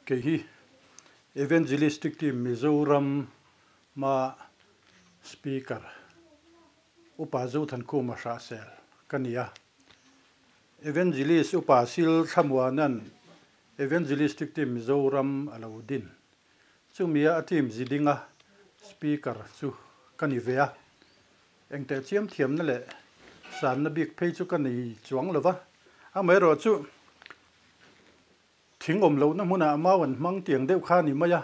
Kei hi Evangelistic Team Mizoram ma Speaker Upa Zothankhuma Hrahsel ka ni a. Evangelist Upa Sil Thlamuana'n Evangelistic Team Mizoram a lo din. Chumia a team zidinga Speaker chu ka ni ve a. Engteh chiam thiamna leh sanna bik phei chu ka nei chuang lo va, amaherawhchu thing awm lohna hmunah mau an hmang tiang deuh kha a ni mai a,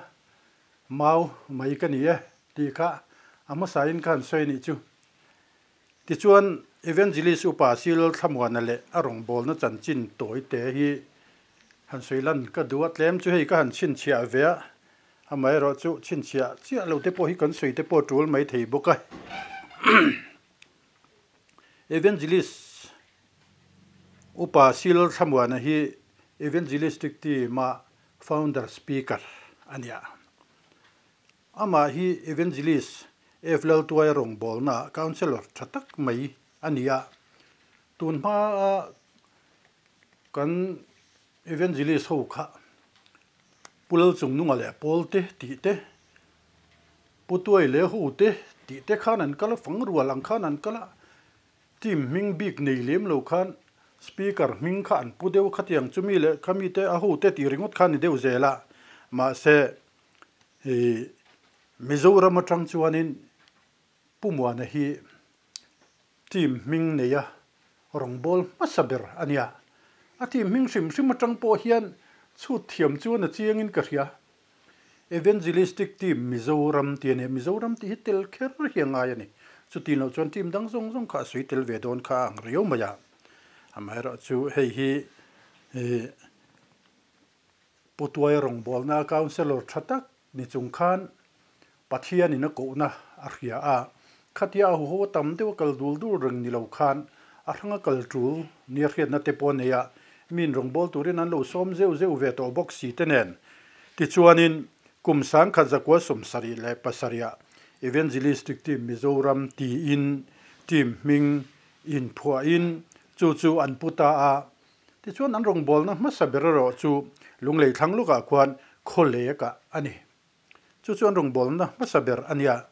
mau mai ka ni e tih kha a hmasain ka han sawi a nih chu. Tichuan, Evangelist Upa Sil Thlamuana leh a rawngbawlna chanchin tawi te hi han sawi lan ka duh a, tlem chu hei ka han chhinchhiah ve a, Amaherawhchu chhinchhiah chiah lo te pawh hi kan sawi te pawh tul mai thei bawk a. Evangelist Upa Sil Thlamuana hi Evangelistic Team-a founder speaker a ni a. Amah hi Evangelist F. Laltuaia rawngbawlnaah counsellor tha tak mai a ni a. Tun hmaa kan Evangelist ho kha Pu Lalchungnunga leh Paul te tih te, Pu Tuai leh Hu te tih te khan an kal a, fang rual ang khan an kal a, team hming bik nei lem lo khan speaker hming kha an pu deuh khatiang chumi leh khami te a hu te tih ringawt kha a ni deuh zel a, mahse ih Mizoram atang chuanin Pu Muana hi team hming neia rawngbâwl hmasa ber a nia. A team hming hrim hrim aṭang pawh hian chhut thiam chuan a chiangin ka hria. Evangelistic Team Mizoram tih a nia, Mizoram tih hi tel kher hi a ngai a ni. Chuti loh chuan team dang zawng zawng kha a sawi tel ve dawn kha a ang riau mai a. Amaherawhchu hei hi Pu Tuai rawngbawlna Councillor tha tak ni chung khan Pathianin a kohna a hria a, khatia a huho a tam deuh a kal dul dul reng ni lo khan a hranga kal tul nia hriatna te pawh a nei a, miin rawngbâwl turin an lo sawm zeuh zeuh ve tawh bawk si te nen. Tichuanin, kum 1974 ah Evangelistic Team Mizoram tiin team hming inphuahin chu chu an pu ta a, Tichuan an rawngbawlna hmasa ber erawh chu Lunglei thlang lukah khuan Khawlekah a ni. Chu chu an rawngbawlna hmasa ber a nia.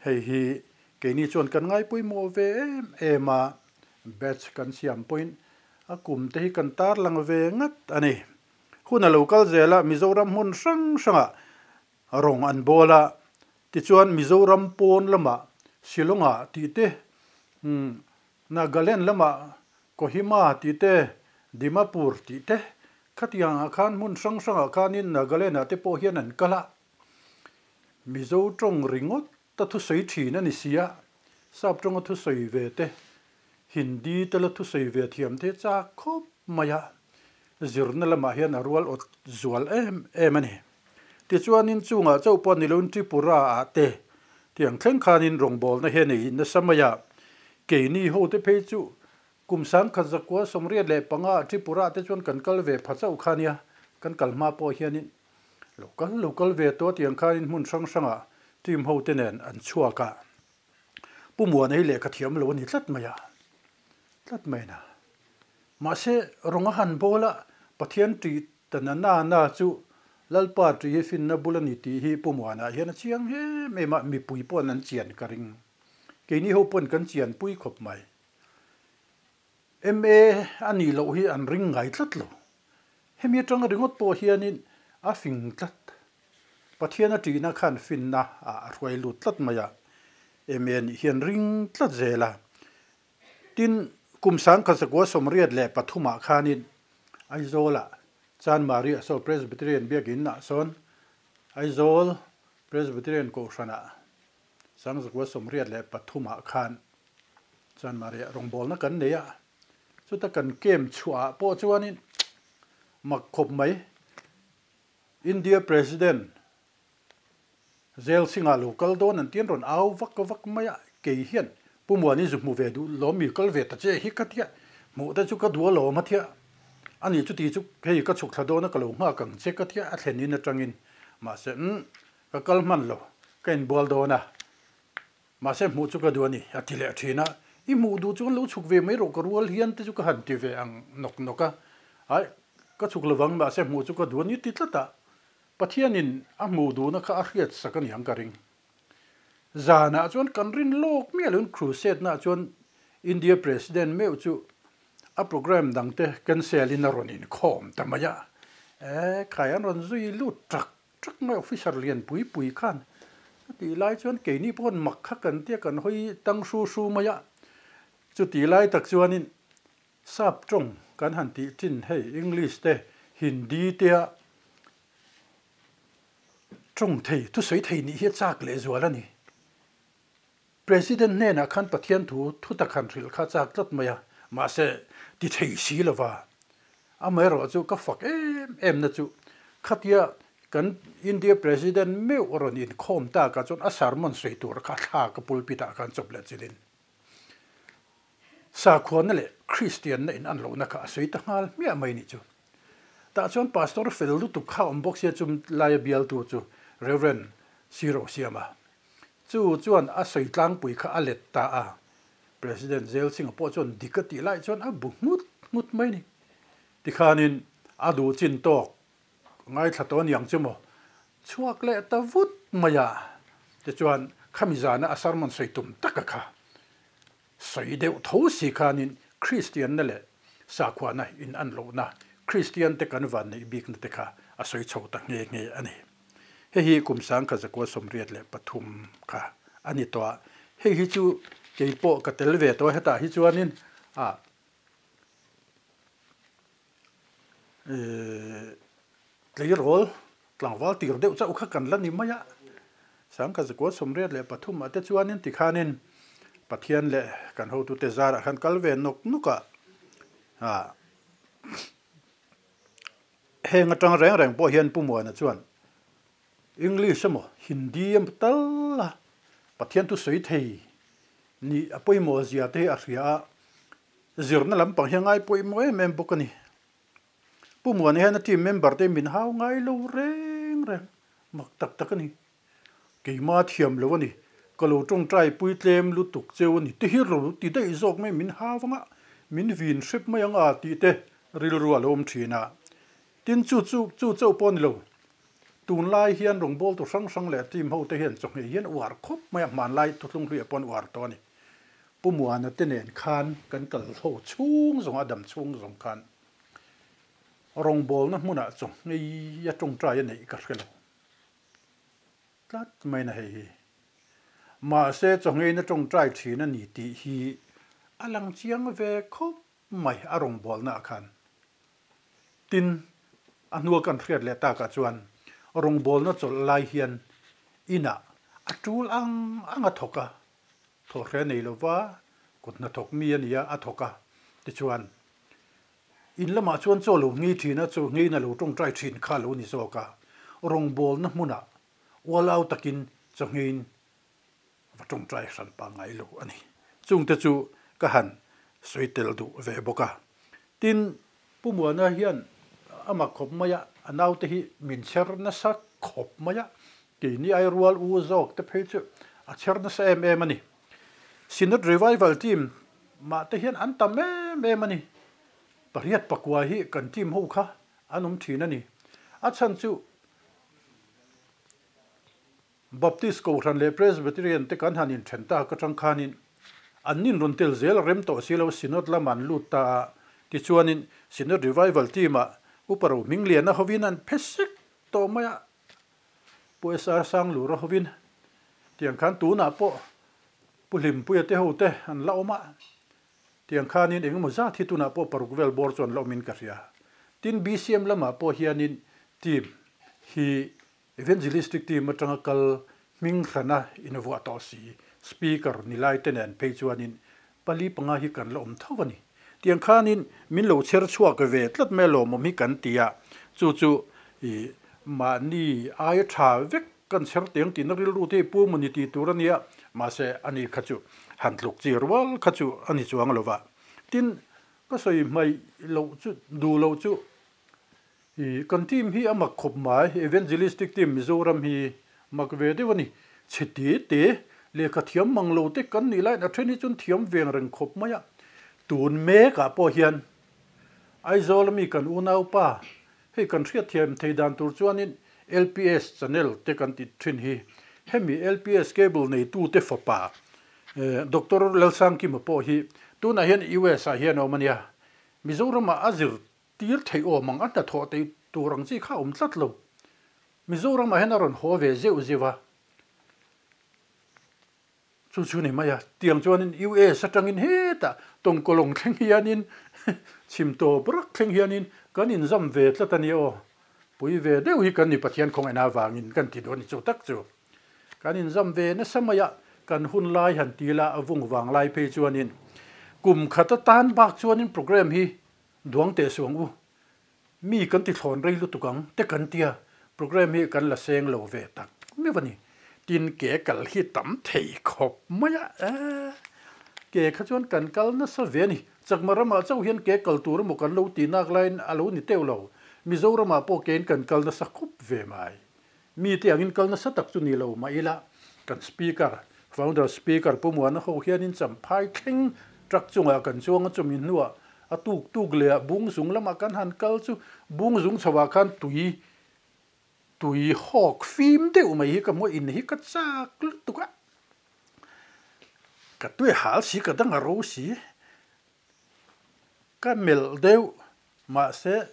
Hei hi keini chuan kan ngai pawimawh ve em em a, batch kan siam pawhin a kum te hi kan tarlang ve ngat a ni. Hun a lo kal zel a, Mizoram hmun hrang hrangah rawng an bawl a, tichuan Mizoram pawn lamah Shillong-ah tih te, Nagaland lamah Kohima tih te, Dimapur tih te, khatiang ah khan hmun hrang hrang ah khanin Nagaland ah te pawh hian an kal a. Mizo tawng ringawt a thusawi thin a ni si a, Sap tawnga thusawi ve te, Hindi te la thusawi ve thiam te chak khawp mai a, zirna lamah hian a rual awt zual em em a ni. Tichuanin chungah chauh pawh ni loin Tripura ah te tiang thleng khanin rawngbawlna hian ei nasa mai a, keini ho te phei chu kum 1985 ah Tripura te chuan kan kal ve pha chauh kha nia, kan kal hma pawh hianin lo kal lo kal ve tawh tiang khanin hmun hrang hrangah team ho te nen an chhuak a, Pu Muana hi lehkha thiam lo a ni tlat mai a, tlat mai na. Mahse rawng a han bawl a, Pathian tih Ta na na na chu Lalpa tih hi finna bul a ni tih hi Pu Muana hian a chiang em em a, mipui paw'n an chian ka ring. Keini ho paw'n kan chian pui khawp mai. MA a nih loh hi an ring ngai tlat lo. Hemi atanga ringawt pawh hianin a fing tlat. Pathian a tihna khan finna ah a hruai lut tlat mai a, MA nih hian ring tlat zel a. Tin, kum 1983 ah khanin Aizawlah Chanmari ah saw Presbyterian Biakinn ah sawn Aizawl Presbyterian Kohhranah 1983 ah khan Chanmari ah rawngbawlna kan nei a, chuta kan camp chhuah ah pawh chuanin mak khawp mai India President Zel Singh-ah lo kal dawn an tian rawn au vak vak mai a, kei hian Pu Muani zu hmu ve duh lawm mi kal ve ta che hi ka tia, hmuh te chu ka duh alawm a tia, ani chuti chu hei ka chhuk thla dawn a ka lo nghak ang che ka tia a thlen in atangin mahse umm ka kal hman lo ka inbual dawn a, mahse hmuh chu ka duh a ni a ti leh thin a, i hmuh duh chuan lo chhuk ve mai rawh ka rual hian te chu ka han ti ve ang nawk nawk a, ai ka chhuk lovang mahse hmuh chu ka duh a ni ti tlat a. Pathianin a hmuh duhna kha a hriat sak a niang ka ring. Zanah chuan kan rin lawk miah loin crusade na chuan India President meuh chu a programme dangte cancel in a rawn inkhawm ta mai a. E khai an rawn zui lut ṭak ṭak mai officer lian pui pui khan a tih lai chuan keini pawh mak kha kan tia kan hawi tang hru hru mai a. Chutih lai tak chuanin Sap tawng kan han tih chin hei English te Hindi te a tawng thei thusawi thei nih hi a chak leh zual a ni. President hnenah khan Pathian thu thutak han hrilh kha chak tlat mai a, mahse ti thei si lova. Amaherawh chu ka fak em em na chu khatia kan India President meuh rawn inkhawm takah chuan a sermon sawi tur kha thlak a pulpit ah khan chawp leh chilhin Sakhuana leh Kristianna in an lohna kha a sawi ta nghal hmiah mai nih chu. Tah chuan Pastor fel lutuk kha awm bawk sia chum laia bialtu chu Rev. Siro Siama. Chu chuan a sawi tlangpui kha a let ta a. President Zel Singh-a pawh chuan dik a tih lai chuan a bu nghut nghut mai ni. Tikhanin a duh chin tawk Ngaithla tawh aniang chu maw? Chhuak leh ta vut mai a. Tichuan, khami zana a sermon sawi tum taka kha sawi deuh tho si khanin Kristianna leh sakhuana in an lohna, Kristian te kan van neih bikna te kha a sawi chho ta nghe nghe a ni. Hei hi kum 1983 kha a ni tawh a. Hei hi chu kei pawh ka tel ve tawh a, hetah hi chuanin a Tleirawl tlangval tir deuh chauh kha kan la ni mai a, 1983 ah te chuanin tikhanin Pathian leh kan hotute zarah khan kal ve nawk nawk a, heng atang reng reng pawh hian Pu Muana chuan English emaw Hindi emaw tal a Pathian thu sawi thei nih a pawimawh zia te hi a hria a, Zirna lampang hi a ngai pawimawh em em bawk a ni. Pu Muana hian a team member te min hau ngai lo reng reng, mak tak tak a ni. Keima thiam lo a ni, ka lo tawngtai pui tlem lutuk cheu a ni, ti hi ro ti daih zawk mai min hau anga, min vin hrep mai anga tih te rilru a lo awm thin a. Tin chu chu chu chauh pawh a ni lo, tunlai hian rawngbawltu hrang hrang leh team ho te hian chawhmeh hian uar khawp mai a, hmanlai thuthlung hluiah pawh an uar tawh a ni. Pu Muana te nen khan kan kal ho chhung zawng a dam chhung zawng khan rawngbawlna hmunah chaw ngei a tawngtai a neih ka hre lo tlat mai na hei hi. Mahse chaw ngeina tawngtai thin a ni tih hi a lang chiang ve khawp mai a rawngbawlna ah khan. Tin, a hnua kan hriat leh takah chuan rawngbawlna chawlh lai hian inah a tul ang ang a thawk a, Thawhre nei lova kut hnathawk mi a ni a, a thawk a. Tichuan, in lamah chuan chaw lo ngei thin a, chaw ngeiin a lo tawngtai thin kha a lo ni zawk a. Rawngbawlna hmunah ualau takin chaw ngeiin va tawngtai hran pangngai lo a ni. Chungte chu ka han sawi tel duh ve bawk a. Tin, Pu Muana hian a mak khawp mai a, a naute hi min chher nasa khawp mai a, keini ai rual u zawk te phei chu a chher nasa em em a ni. Synod Revival team mah te hian an tam em em a ni. Pariat pakua hi kan team ho kha an awm thin a ni. A chhan chu Baptist Kohhran leh Presbyterian te kan han inthen tak atang khanin an nin rawn tel zel a rem tawh si lo, Synod lam an lut ta a, tichuanin Synod Revival team ah Upa Rohmingliana hovin an phe sek tawh mai a, Pu SR Sanglura hovin tiang khan tunah pawh Pu Hlimpuia te ho te an la awm a, tiang khanin engemaw zat hi tunah pawh paruk vel bawr chu an la awmin ka hria. Tin BCM lamah pawh hianin team hi Evangelistic team atanga kal hming hrana invuah tawh si, Speaker ni lai te nen phei chuanin pali panga hi kan la awm tho a ni. Tiang khanin min lo chher chhuak ve tlat mai lawmawm hi kan ti a, chu chu i mahni aia tha vek kan chher teng tihna rilru te hi pu maw ni tih tur a nia, mahse ani kha chu han tluk chi rual kha chu a ni chuang lo va. Tin, ka sawi hmaih loh chu duh loh chu I kan team hi a mak khawp mai, Evangelistic team Mizoram hi mak ve deuh a ni. Chhe te te, lehkha thiam mang lo te kan nih laiin a then hi chuan thiam veng reng khawp mai a. Tun mekah pawh hian Aizawl ami kan unaupa, hei kan hriatthiam thei dan tur chuanin LPS channel te kan ti thin hi hemi LPS cable neitute fapa Doctor Lalsangkima pawh hi tunah hian US ah hian a awm a nia. Mizoramah a zir tir theih awm ang a hnathawh tei tur ang chi kha a awm tlat lo. Mizoramah hian a rawn haw ve zeuh zeuh a. Chu chu ni mai a, tiang chuanin US atangin hetah tawngkawlawng thleng hianin chhim tawp rak thleng hianin kan inzam ve tlat a ni aw. Pui ve deuh hi kan ni Pathian khawngaihna avangin kan ti duh a ni chu tak chu. Kan inzam ve nasa mai a, kan hun lai han ti la a vung vang lai phei chuanin kum khat atan bak chuanin program hi duang teh suang u. Mi kan ti thlawn rei lutuk ang te kan tia, program hi kan la seng lo ve tak meuh a ni. Tin ke kal hi tam thei khawp mai a, eh ke kha chuan kan kal nasa ve a ni. Chakma ramah chauh hian ke kal tur emaw kan lo ti nak laiin a lo ni teuh lo. Mizoramah pawh kein kan kal nasa khup ve mai. Mi te angin kal nasa tak chu ni lo mah ila, kan Speaker, Founder Speaker Pu Muana ho hianin champhai thleng truck chungah kan chuang a chumi hnuah a tuk tuk leh ah bung zung lamah kan han kal chu bung zung chho ah khan tui tui hawk fim deuh mai hi ka hmu a, in hi ka chak lutuk a, ka tui hal si ka dang a ro si, ka melh deuh mahse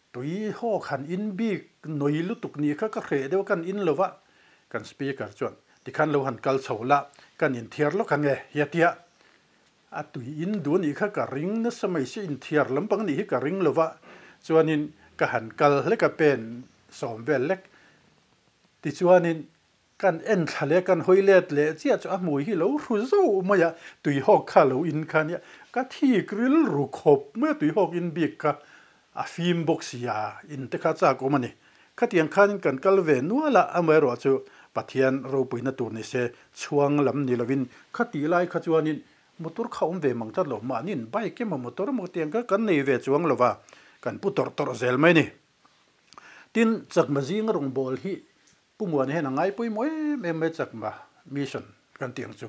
Tui hawk han in bik nawi lutuk nih kha ka hreh deuh a kan in lo va, kan speaker chuan tikhan lo han kal chho la, kan inthiar lawk ang e hi a ti a. A tui in duh nih kha ka ring nasa mai si, inthiar lampang nih hi ka ring lo va, chuanin ka han kal hlek a pen sawm vel lek tichuanin Kan en thla leh kan hawi let leh chiah chu a hmui hi lo hru zauh mai a, tuihawk kha lo in kha nia, ka thik rilru khawp mai a, tuihawk in bik kha a fim bawk si a, in te kha chak awm a ni. Khatiang khanin kan kal ve nual a, amaherawh chu Pathian ropuina tur ni se, chhuang lam ni lovin khatih lai kha chuanin motor kha awm ve mang tlat lo, mahniin bike emaw motor emaw tiang kha kan nei ve chuang lo va, kan pu tawrh tawrh zel mai a ni. Tin, chakma zinga rawngbâwl hi Pu Muana hian a ngai pawimawh em em mai chakma mission kan tih ang chu.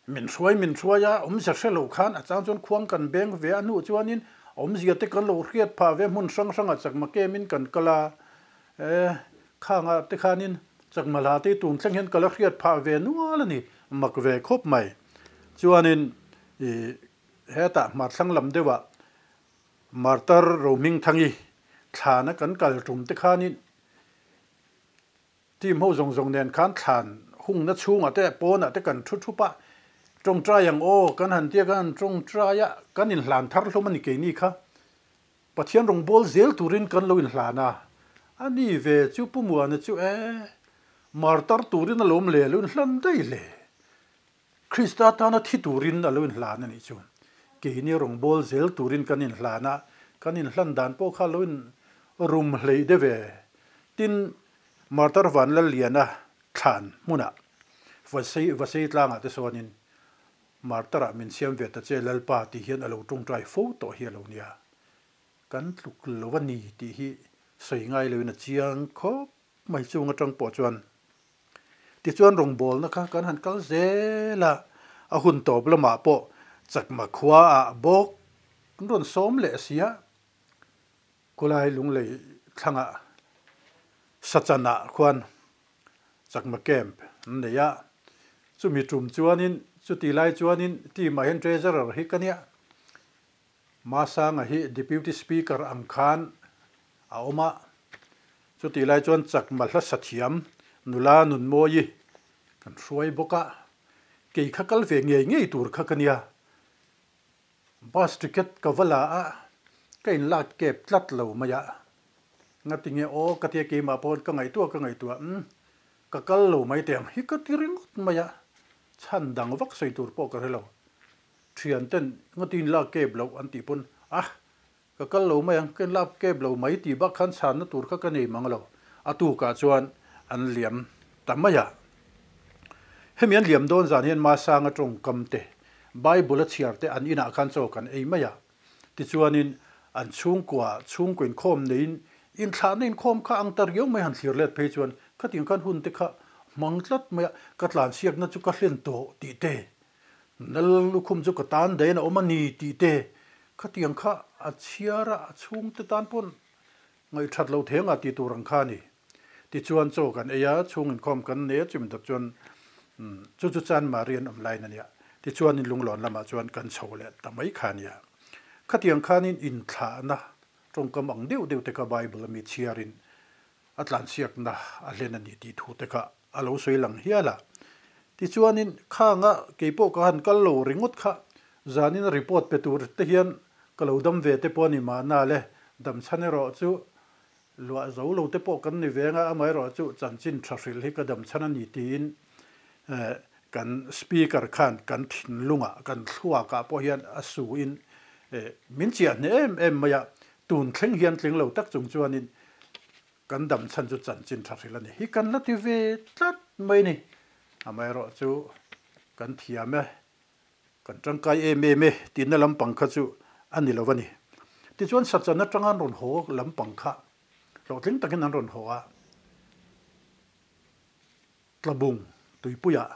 Min hruai min hruai a, awmzia hre lo khan a chang chuan khuang kan beng ve a hnuh chuanin awmzia te kan lo hriat phah ve hmun hrang hrangah chakma kemin kan kal a, e khangah te khanin chakma hla te tun thleng hian ka la hriat phah ve nual a ni, mak ve khawp mai. Chuanin i hetah hmarthlang lam deuhah Martar Rohmingthangi thlana kan kal tum te khanin team ho zawng zawng nen khan thlan hungna chhungah te pawnah te kan thu thup a, tawngtai ang aw kan han tia kan han tawngtai a, kan inhlan thar hlawm a ni keini kha. Pathian rawngbâwl zel turin kan lo inhlan a, a ni ve chu Pu Muana chu e, Martar turin a lawm le a lo inhlan daih hle. Krista tana thi turin a lo inhlan a nih chu. Keini rawngbâwl zel turin kan inhlan a, kan inhlan dan pawh kha a lo in rum hleih deuh e. Tin, Martar Vanlalliana thlan hmunah Vasei Vasei tlangah te sawnin Martarah min siam ve ta che Lalpa tih hian a lo tawngtai fo tawh hi a lo nia. Kan tluk lo a ni tih hi sawi ngai loin a chiang khawp mai chung atang pawh chuan Tichuan rawngbawlna kha kan han kal zel a, a hun tawp lamah pawh Chakma khua ah bawk an rawn sawm leh si a, khulai lunglei thlangah Sachan ah khuan Chakma camp an nei a, chumi tum chuanin chuti lai chuanin team ah hian treasurer hi ka nia. Masanga hi Deputy Speaker ang khan a awm a, chutih lai chuan Chakma hla sathiam nula Nunmawi kan hruai bawk a, kei kha kal ve ngei ngei tur kha ka nia. Bus ticket ka va la a, ka inlak kep tlat lo mai a, ngatinge aw ka tia keimah pawh ka ngaihtuah ka ngaihtuah umm ka kal lo mai teh ang hi ka ti ringawt mai a, chhan dang vak sawi tur pawh ka hre lo. Thian ten ngawtin in lak kep loh an tih pawn ah ka kal lo mai ang, ka in lak kep lo mai tih bak khan chhanna tur kha ka nei mang lo. A tukah chuan an liam ta mai a. Hemi an liam dawn zan hian Masanga tawngkam te, Bible a chhiar te an inah khan chaw kan ei mai a. Tichuanin an chhungkua chhungkaw inkhawm neiin inthlahna inkhawm kha ang ta riau mai han thlir let phei chuan khatiang khan hun te kha hmang tlat mai a, ka tlanchhiakna chu ka hlen tawh tih te Nal lukhum chu ka tan dain a awm a ni tih te khatiang kha a chhiar a, a chhungte tan pawn Ngaihthat lo theng a ti tur ang kha a ni. Tichuan chaw kan ei a, chhung inkhawm kan nei a, chumi dawt chuan chu chu Chanmari an awm laiin a nia. Tichuanin Lunglawn lamah chuan kan chho leh ta mai kha a nia. Khatiang khanin inthlahna tawngkam ang deuh deuh te kha Bible ami chhiarin a tlanchhiakna a hlen a ni tih thu te kha a lo sawi lang hial a. Tichuanin khanga keipawh ka han kal lo ringawt kha zanin report pe tur te hian ka lo dam ve te pawh a ni mahna le, damchhan erawh chu luah zo lo te pawh kan ni ve anga amaherawh chu chanchin tha hrilh hi ka damchhan a ni tiin kan speaker khan kan thinlungah kan thluakah pawh hian a suin min chiah hneh em em mai a, tun thleng hian tling lo tak chung chuanin Kan dam chhan chu chanchin tha hrilh a ni hi kan la ti ve tlat mai ni. Amaherawh chu kan thiam e, kan tangkai em em e tihna lampang kha chu a ni lo a ni. Tichuan Sachan atanga an rawn haw lampang kha hlawhtling takin an rawn haw a, Tlabung tuipuiah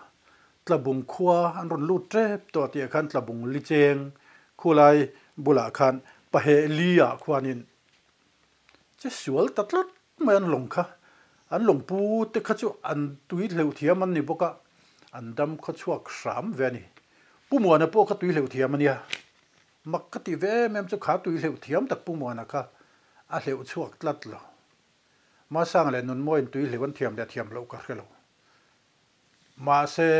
Tlabung khua an rawn lut tep tawh a tihah khan Tlabung Licheng khulai bulah khan Paheh Li ah khuanin Che sual ta tlat mai an lawng kha. An lawng pu te kha chu an tui hleuh thiam an ni bawk a, an dam khaw chhuak hram ve a ni. Pu Muana pawh kha tui hleuh thiam a nia. Mak ka tih ve em em chu kha tui hleuh thiam tak Pu Muana kha a hleuh chhuak tlat lo. Masanga leh Nunmawiin tui hleuh an thiam leh thiam loh ka hre lo. Mahse,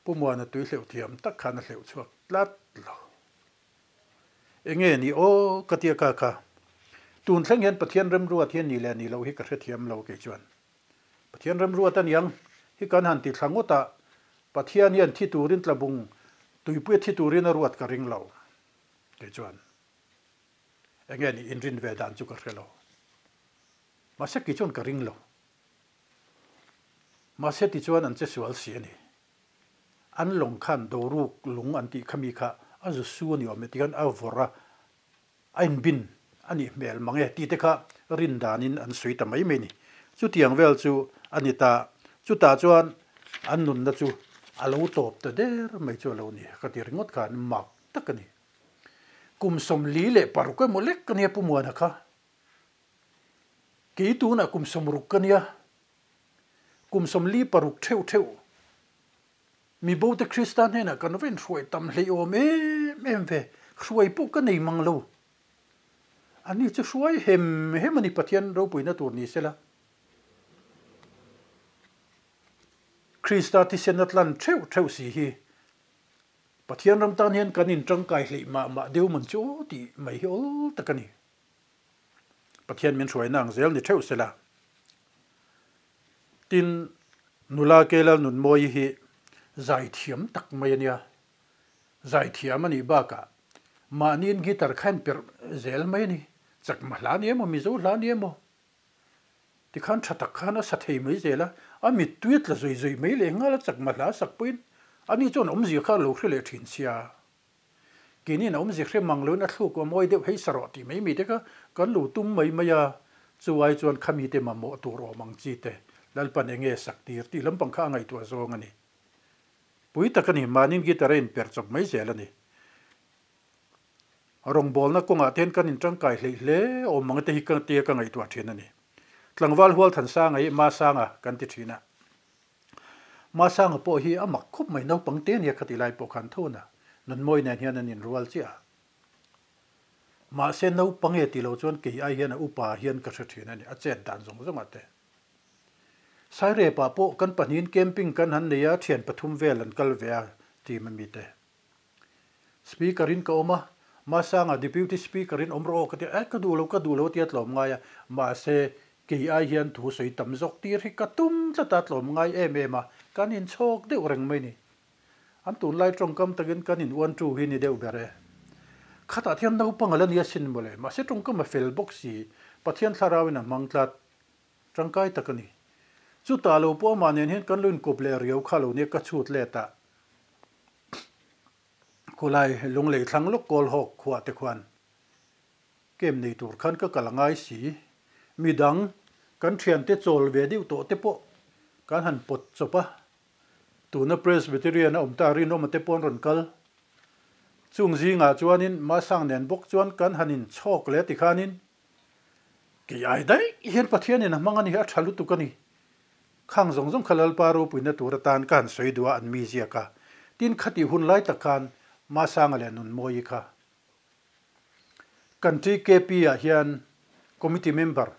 Pu Muana tui hleuh thiam tak khan a hleuh chhuak tlat lo. Enge ni aw ka tia ka kha. Tun thleng hian Pathian remruat hi a ni leh ni loh hi ka hrethiam lo kei chuan. Pathian remruat a niang hi kan han ti thla ngawt a, Pathian hian thi turin tlabung tuipuia thi turin a ruat ka ring lo kei chuan. Enge ni inrin ve dan chu ka hre lo. Mahse kei chuan ka ring lo. Mahse tichuan an che sual si a ni. An lawng khan doruk lung an tih khami kha a zu su a ni awm e tikhan a vawrh a, a inbin a nih hmel mang e tih te kha rin danin an sawi ta mai mai a ni. Chutiang vel chu a ni ta. Chutah chuan an nunna chu a lo tawp ta der mai chu a lo ni ka ti ringawt khan mak tak a ni. Kum 46 emaw lek a nia Pu Muana kha. Kei tunah kum 60 ka nia. Kum 46 theuh theuh mibote Krista hnenah kan va inhruai tam hleiawm em em ve, hruai pawh ka nei mang lo. Ani chu hruai hem hem a ni Pathian ropuina tur ni sela. Krista thisen a tlan theuh theuh si hi Pathian ram tan hian kan intangkai hleih mah mah deuh man chu aw tih mai hi awl tak a ni. Pathian min hruaina ang zel ni theuh sela. Tin, nula Kelal Nunmawi hi zaithiam tak mai a nia. Zaithiam a nih bakah mahniin guitar kha en perh zel mai a ni. Chakma hla ni emaw, Mizo hla ni emaw tikhan tha tak khan a sa thei mai zel a, a mittui a tla zui zui mai leh nghal a chakma hla sak pawhin ani chuan awmzia kha a lo hre leh thin sia. Keini'n a awmzia hre mang loin a thluk a mawi deuh hei sa rawh tih mai mai te kha kan lo tum mai mai a, chu ai chuan khami te mamawh tur awm ang chi te Lalpan enge sak tir tih lampang kha a ngaihtuah zawng a ni. Pui tak a ni, mahniin guitar a inper chawp mai zel a ni. Rawngbawlna kawngah te hian kan intangkai hleih hle awm ang te hi ka tia ka ngaihtuah thin a ni. Tlangval Hualthansanga hi Masanga kan ti thin a. Masanga pawh hi a mak khawp mai, naupang te ania khatih lai pawh khan thuna Nunmawi nen hian an inrual chiah a. Mahse naupang e tih loh chuan kei ai hian a upa hian ka hre thin a ni, a chet dan zawng zawngah te. Sairepah pawh kan pahnihin camping kan han nei a, thian pathum vel an kal ve a team a mite. Speaker in ka awm a, Masanga Deputy Speaker in awm rawh aw ka ti a, eh ka duh lo ka duh lo tia tlawm ngai a, mahse kei ai hian thu sawi tam zawk tir hi ka tum tlat a, tlawm ngai em em a, kan inchhawk deuh reng mai ni. An tunlai tawngkam takin kan in uan tu hi ni deuh ber e. Khatah thiam naupang a la ni asin mawle, mahse tawngkam a fel bawk si, Pathian thlarau in a hmang tlat. Tangkai tak a ni. Chutah lo pawh amah nen hian kan lo inkawp leh riau kha lo nia ka chhut let a. Khulai Lunglei thlang lawk kawl hawk khuah te khuan kem nei tur khan ka kal a ngai si. Midang kan thiante chawl ve deuh tawh te pawh kan han pawt chawp a. Tuna Presbyterian a awm ta rinawma te pawh an rawn kal. Chung zingah chuanin Masang nen bawk chuan kan han inchhawk leh tikhanin. Kei ai daih hian Pathianin a hmang a ni, a tha lutuk a ni. Khang zawng zawng kha Lalpa ropuina tur atan ka han sawi duh a, an mi ziak a. Tin, khatih hun lai tak khan Masanga leh Nunmawi kha kan TKP ah hian committee member,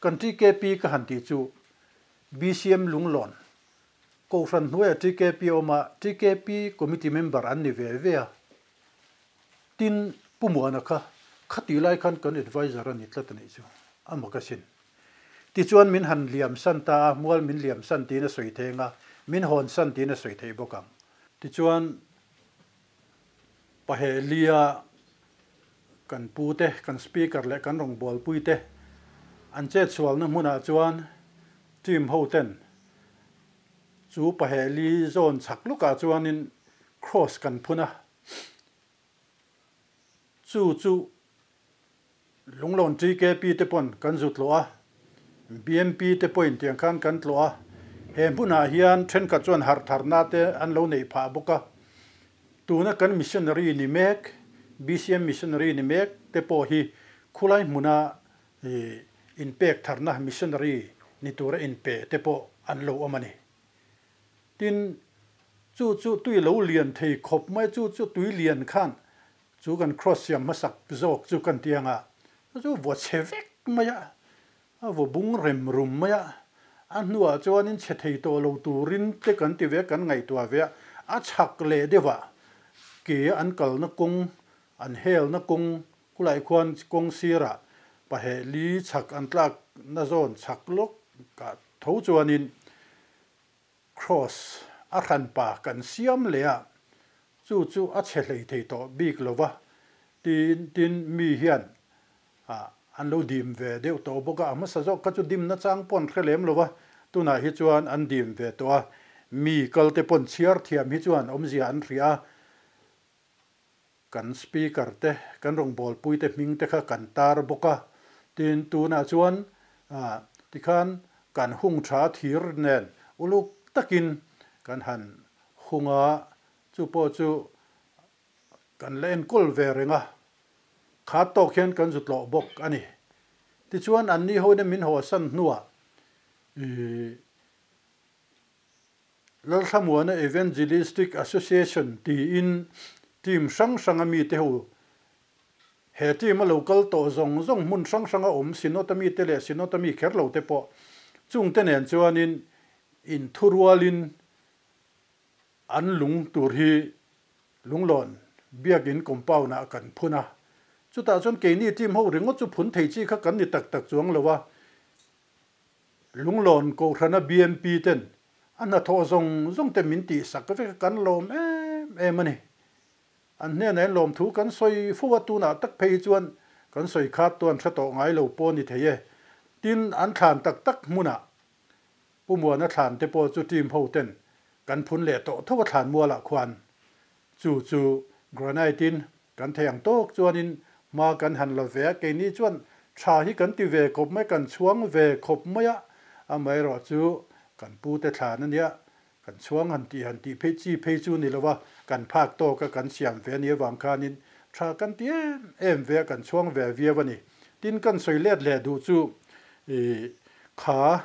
kan TKP ka han tih chu BCM Lunglawn Kohhran hnuaia TKP a awm a, TKP committee member an ni ve ve a. Tin, Pu Muana kha khatih lai khan kan adviser a ni tlat a nih chu, a mak asin. Tichuan min han liam san ta a, mual min liam san tiin a sawi thei anga, min hawn san tiin a sawi thei bawk ang. Tichuan, Pahelia kan pu te, kan speaker leh kan rawngbawlpui te an chetsualna hmunah chuan team ho ten chu Paheli zawn chhak lukah chuanin cross kan phun a, chu chu Lunglawn TKP te pawn kan zu tlawh a, BMP te pawhin tiang khan kan tlawh a, he hmunah hian thenkhat chuan harh tharna te an lo neih phah bawk a. Tuna kan missionary ni mek, BCM missionary ni mek te pawh hi khulai hmuna inpek tharna missionary ni tura inpe te pawh an lo awm a ni. Tin, chu chu tui lo lian thei khawp mai, chu chu tui lian khan Chu kan cross siam hmasak zawk chu kan ti anga, chu chu vaw chhe vek mai a, a vaw bung rem rum mai a, a hnuah chuanin chhe thei tawh lo turin te kan ti ve kan ngaihtuah ve a, a chhak leh deuh ah ke an kalna kawng, an helna kawng kulai khuan kawng sirah paheh li chhak an tlakna zawn chhak lawk ah tho chuanin Cross a hranpa kan siam leh a, chu chu a chhe hlei thei tawh bik lo va, tin tin mi hian an lo dim ve deuh tawh bawk a, a hmasa zawk kha chu dimna chang pawh an hre lem lo va, tunah hi chuan an dim ve tawh a, mi kalte pawn chhiar thiam hi chuan awmzia an hria a, Kan speaker te, kan rawngbawlpui te hming te kha kan tar bawk a, tin tunah chuan tikhan kan hung tha thir nen uluk takin kan han hung a, chu pawh chu kan la enkawl ve reng a, kha tawk hian kan zu tlawh bawk a ni. Tichuan anni ho ina min hawsan hnuah ih Lalthlamuana Evangelistic Association tiin team hrang hranga mite ho he team a lo kal tawh zawng zawng hmun hrang hranga awm Synod-a mite leh Synod-a mi kher lo te pawh chungte nen chuanin inthurualin an lung tur hi Lunglawn Biakin compound-ah kan phun a. Chutah chuan keini team ho ringawt chu phun thei chi kha kan ni tak tak chuang lo a. Lunglawn Kohhrana BMP ten a hnathawh zawng zawng te min tihsak vek a, kan lawm em em a ni. An hnenah hian lawmthu kan sawi fo a, tunah tak phei hi chuan kan sawi khat tuan hre tawh ngai lo pawh a ni thei e. Tin, an thlan tak tak hmunah Pu Muana thlan te pawh chu team ho ten kan phun leh tawh tho a thlan mualah khuan chu chu granite in Kan thei ang tawk chuanin hma kan han la ve a, keini chuan tha hi kan ti ve khawp mai, kan chhuang ve khawp mai a, amaherawh chu kan pute thlan a nia, kan chhuang han tih han tih phei chi phei chu ni lo va, kan phak tawk a kan siam ve a nih avang khanin tha kan ti em em ve a, kan chhuang ve viau a ni. Tin, kan sawi let leh duh chu ih kha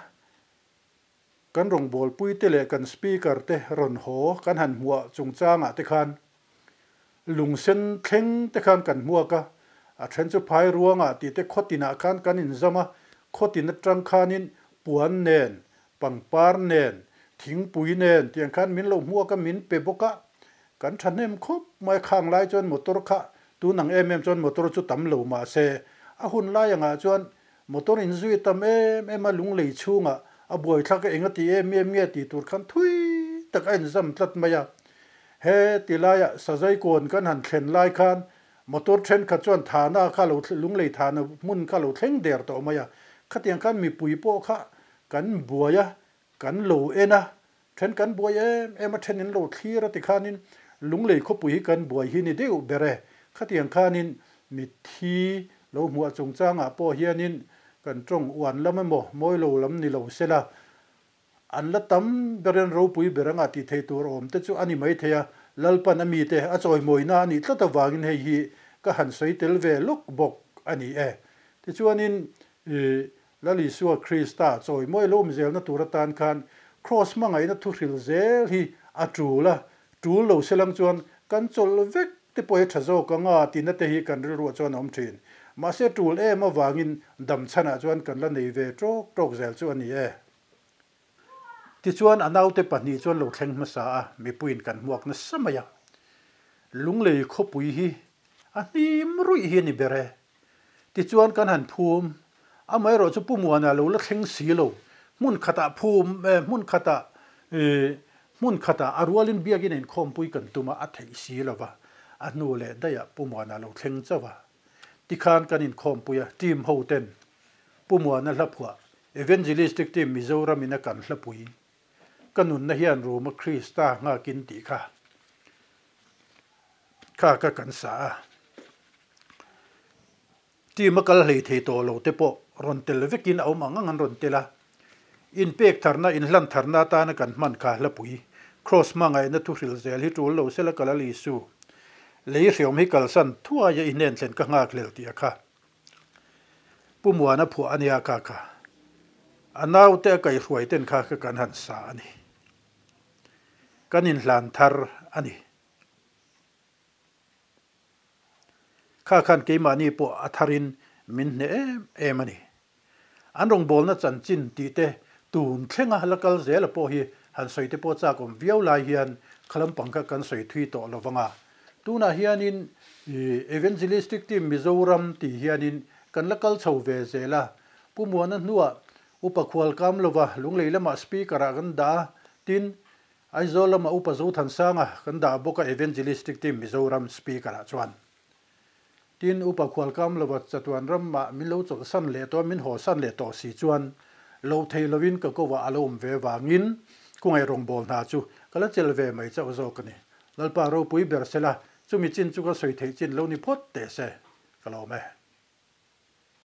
Kan rawngbawlpuite leh kan speaker te rawn haw kan han hmuah chungchangah te khan lungsen thleng te khan kan hmuak a, a then chu phai ruangah tih te khawtinah khan kan inzam a, khawtin atang khanin puan nen, pangpar nen, thingpui nen tiang khan min lo hmuak a, min pe bawk a, kan thahnem khawp mai khang lai chuan motor kha tun ang em em chuan motor chu tam lo mahse a hun lai angah chuan Motor in zui tam em em a lunglei chhungah a buaithlak a eng a ti em em nge tih tur khan thui tak a inzam tlat mai a. He ti laiah Sazai kawn kan han thlen lai khan motor thenkhat chuan thana kha lo lunglei thana hmun kha lo thleng der tawh mai a. Khatiang khan mipui pawh kha kan buai a, kan lo en a, then kan buai em em a, then in lo thlir a tikhanin Lunglei khawpui hi kan buai hi ni deuh ber e. Khatiang khanin mitthi lo hmuah chungchangah pawh hianin kan tawng uan lam emaw mawi lo lam ni lo sela, an la tam berin ropui ber anga tih thei tur awm te chu a ni maithei a, Lalpan a mite a chawimawina a nih tlat avangin hei hi ka han sawi tel ve lawk bawk a ni e. Tichuanin I Lal Isua Krista chawimawi lo awm zelna tur atan khan Kraws hmangaihna thuhril zel hi a tul a, tul lo selang chuan kan chawlh vek te pawh hi tha zawk ang a tihna te hi kan rilruah chuan a awm thin. Mahse tul em avangin dam chhanah chuan kan la nei ve tawk tawk zel chu a ni e. Tichuan a naute pahnih chuan lo thleng hmasa a, mipuiin kan hmuak nasa mai a. Lunglei khawpui hi a hnim ruih hi a ni ber e. Tichuan kan han phum, amaherawh chu Pu Muana lo la thleng si lo, hmun khatah phum eh hmun khatah ih hmun khatah a rualin biakin a inkhawmpui kan tum a, a theih si lo va, a hnu leh daihah Pu Muana lo thleng chauh a. Tikhan kan inkhawmpui a, team ho ten Pu Muana hlaphuah Evangelistic Team Mizoram in a kan hlapui, ka nunna hian Ruma Krista nghakin tih kha kha ka kan sa a. Team a kal hlei thei tawh lo te pawh rawn tel vekin a awm ang ang an rawn tel a. Inpek tharna, inhlan tharna atana kan hman kha hlapui, Kraws hmangaihna thu hrilh zel hi tul lo sela ka Lal Isu. Lei hreawm hi kalsan thuaia i hnen thlen ka nghak hlel tih a kha. Pu Muana phuah a nia kha kha. A naute a kaihruai ten kha kha kan han sa a ni. Kan inhlan thar a ni. Kha khan keimahni pawh a tharin min hneh em em a ni. An rawngbawlna chanchin tih te tun thlenga la kal zela pawh hi han sawi te pawh chak awm viau lai hian kha lampang kha kan sawi thui tawh lo vang a. Tunah hianin Evangelistic Team Mizoram tih hianin kan la kal chho ve zel a. Pu Muana hnuah Upa Khual Kam lova Lunglei lamah Speaker-ah kan dah a, tin, Aizawl lama Upa Zothansanga kan dah bawk a Evangelistic Team Mizoram Speaker-ah chuan. Tin, Upa Khualkam lova chatuan ramah min lo chawlhsan leh tawh a, min hawsan leh tawh si chuan lo thei lovin ka kovah a lo awm ve vangin kungaih rawngbâwl hna chu ka la chel ve mai chauh zawk a ni. Lalpa ropui ber sela, chumi chin chu ka sawi theih chin lo ni phawt teh se, ka lawm e.